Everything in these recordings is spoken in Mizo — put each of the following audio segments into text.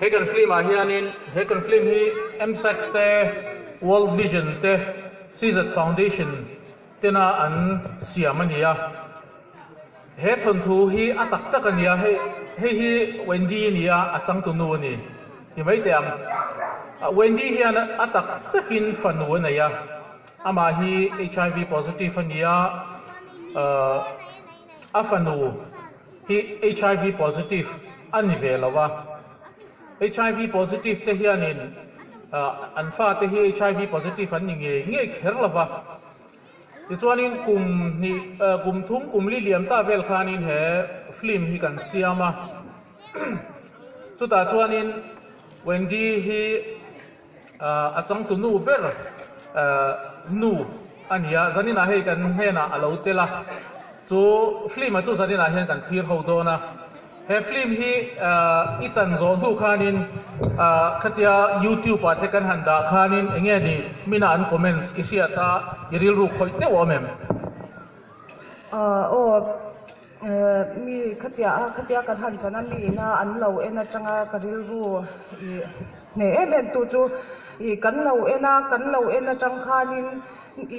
He kan film ah hianin he kan film hi MSACS te, World Vision te, CZ Foundation tena an siam a ni a. He thawnthu hi a tak tak a ni a, hei hei hi Wendy a ni a, a changtu nu a ni ti mai teh ang. Wendy hian a tak takin fanu a nei a, amah hi HIV positive a ni a, a fanu hi HIV positive a ni ve lo a. HIV positive te hianin an fate hi HIV positive an ni ngei ngei kher lo va. Tichuanin kum hnih kum thum kum li liam ta vel khanin he film hi kan siam a. Chutah chuanin Wendy hi a changtu nu ber nu a ni a, zaninah hei kan hnenah a lo tel a, chu film-a chu zaninah hian kan thlir ho dawn a. He film hi i chan zawh hnu khanin khatia YouTube ah te kan han dah khanin eng nge ni mina an comments i hriat a, i rilru khawih deuh awm em? Aw. Mi khatia a khatia kan han chan a mi ina an lo en atanga ka rilru ih hneh em em tu chu ih kan lo en a kan lo en atang khanin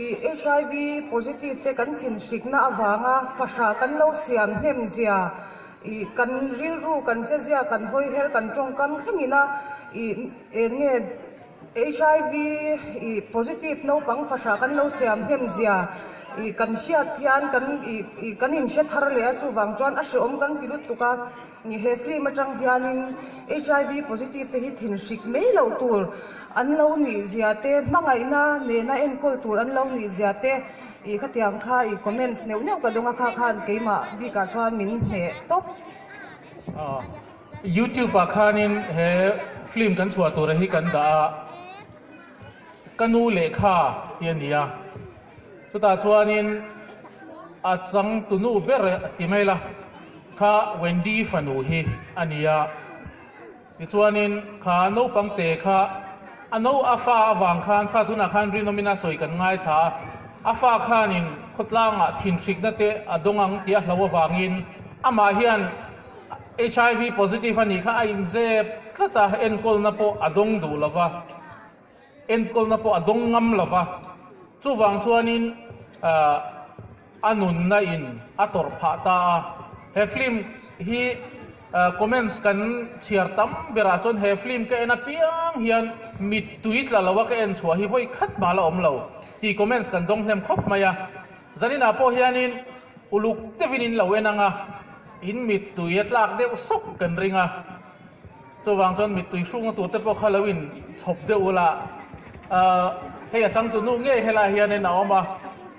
ih HIV positive te kan thinhrikna avanga fahrah kan lo siam hnem zia ih kan rilru kan che zia kan hawi her kan tawngkam thlengin a ih eng nge Hiv ih positive naupang fahrah kan lo siam hnem zia ih kan hriat hian kan ih ih kan inhre thar leh a chuvang chuan a hrehawm kan ti lutuk a ni he film atang hianin hiv positive te hi thinhrik mai loh tur an lo nih zia te hmangaihna nena enkawl tur an lo nih zia te ih khatiang kha ih comments neuh neuh ka dawng a kha khan keimah bikah chuan min hneh tawp. Youtube ah khanin he film kan chhuah tura hi kan dah a, ka nu lehkha tih a ni a, chutah chuanin a changtu nu ber ti mai la kha Wendy fanu hi a ni a, tichuanin kha naupang te kha a no a fa avang khan kha tunah khan rinawmina sawi kan ngaithla a, a fa khanin khawtlangah thinhrikna te a dawng ang tih a hlo avangin amah hian HIV positive a nih kha a inzep tlat a, enkawlna pawh a dawng duh lo va, enkawlna pawh a dawng ngam lo va, chuvang chuanin a nunna in a tawrh phah ta a. He film hi comments kan chhiar tam berah chuan he film ka en apiang hian mittui tla lo a ka en chhuah hi vawi khat mah la awm lo tih comments kan dawng hnem khawp mai a. Zaninah pawh hianin uluk deuhin in lo en ang a, in mittui a tlak deuh sawk kan ring a, chuvang chuan mittui hrungna tur te pawh kha lo in chhawp deuh ula, ahh hei a changtu nu ngei helai hianin a awm a,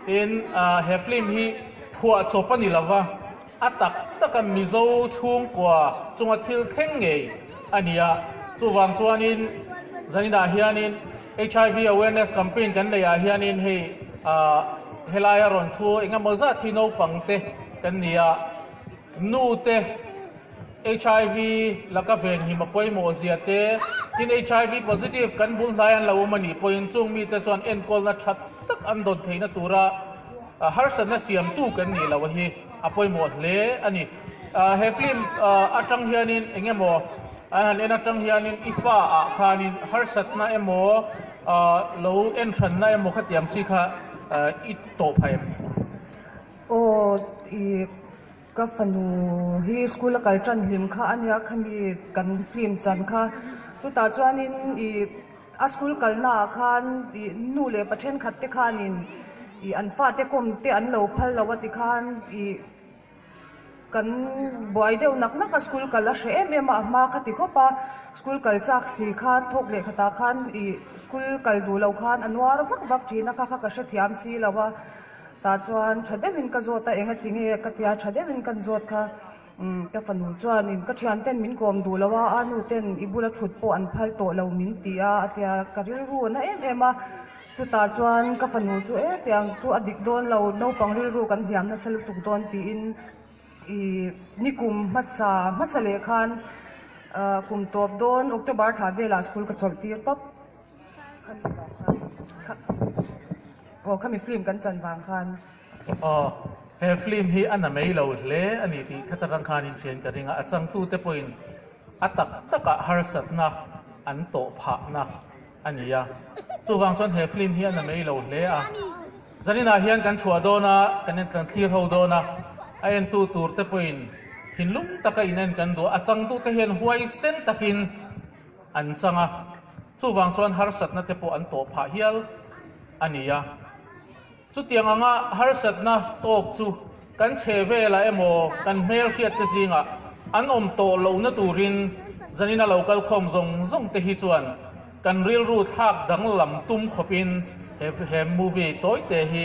tin ahh he film hi phuah chawp a ni lo va, A tak taka Mizo chhungkua chunga thil thleng ngei a ni a, chuvang chuanin zaninah hianin HIV awareness campaign kan neihah hianin hei ah helaia rawn thu eng emaw zat hi naupang te kan ni a, nu te HIV laka venhim a pawimawh zia te, tin HIV positive kan bul hnai an lo awm a nih pawhin chung mite chuan enkawlna tha tak an dawn theihna tura harsatna siamtu kan nih loh hi a pawimawh hle a ni. He film atang hianin eng emaw an han en atang hianin i fa ah khanin harsatna emaw lo en hranna emaw khatiang chi kha i tawh phah em? Aw i ka fanu hi school a kal tan hlim kha a nia khami kan film chan kha chutah chuanin i A school kalna ah khan ih nu leh pa thenkhat te khanin ih an fate kawm te an lo phal lo a tikhan ih kan buai deuh nak nak a school kal a hreh em em a a hma kha ti khawp a school kal chak si khan thawk leh khatah khan ih school kal duh lo khan a nuar vak vak thin a kha kha ka hrethiam si lo a tah chuan tha deuhin ka zawt a engati nge ka tia tha deuhin kan zawt kha. Umm ka fanu chuanin ka thianten min kawm duh lo a, a nu ten i bula thut pawh an phal tawh lo min ti a a tia ka rilru a na em em a, chutah chuan ka fanu chu e tiang chu a dik dawn lo naupang rilru kan hliam nasa lutuk dawn tiin ih nikum hmasa hmasa leh khan ah kum tawp dawn October thla velah school ka chawlh tir tawp khami vang khan aw khami film kan chan vang khan. Aw, he film hi a na mai lo hle a ni tih khat atang khan in hriain ka ring a, a changtute pawhin. A tak takah harsatna an tawh phahna a ni a. Chuvang chuan he film hi a na mai lo hle a. Zaninah hian kan chhuah dawn a, kan en kan thlir ho dawn a, a entu tur te pawhin thinlung taka inen kan duh a, a changtute hian huaisen takin an chang a, chuvang chuan harsatna te pawh an tawh phah hial a ni a. Chutiang anga harsatna tawk chu kan chhe velah emaw kan hmelhriat te zingah an awm tawh lohna turin zanin a lo kal khawm zawng zawng te hi chuan kan rilru thlak danglam tum khawpin he he movie tawi te hi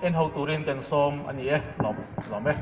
en ho turin kan sawm a ni e. Lawm lawm e.